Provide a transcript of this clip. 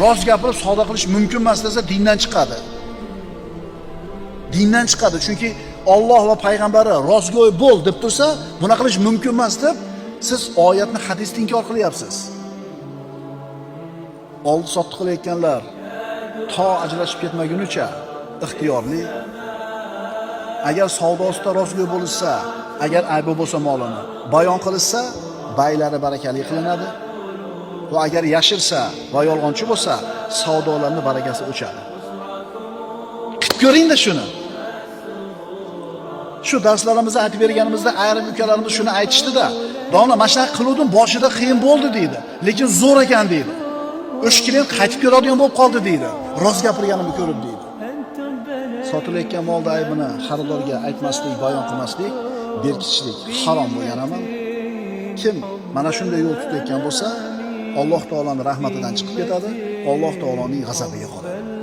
Rost gapirib savdo qilish mumkin emas desa dindan chiqadi. Dindan chiqadi, chunki Alloh va payg'ambari rostgo'y bo'l deb tursa, buni qilish mumkin emas deb siz oyatni, hadisni inkor qilyapsiz. Oldi sotdi qilayotganlar to ajrashib ketmagunicha ixtiyorli. Agar savdosida rostgo'y bo'lishsa, agar aybi bo'lsa molini bayon qilishsa, baylari barakali qilinadi. Va agar yashirsa va yolg'onchi bo'lsa, savdolarning barakasi o'chadi. Qilib ko'ringda shuni. Shu darslarimizni aytib berganimizda ayrim ukalarimiz shuni aytishdi-da, domla mana shunaqa qiluvdim, boshida qiyin bo'ldi deydi, lekin zo'r ekan deydi. O'sha klient qaytib keladigan bo'lib qoldi deydi. Rost gapirganimni ko'rib deydi. Sotilayotgan molni aybini xaridorga aytmaslik, bayon qilmaslik, berkitishlik harom bo'lgan amal. Kim mana shunday yo'l tutayotgan bo'lsa, Alloh taoloning rahmatidan chiqib ketadi, Alloh taoloning g'azabiga qoladi.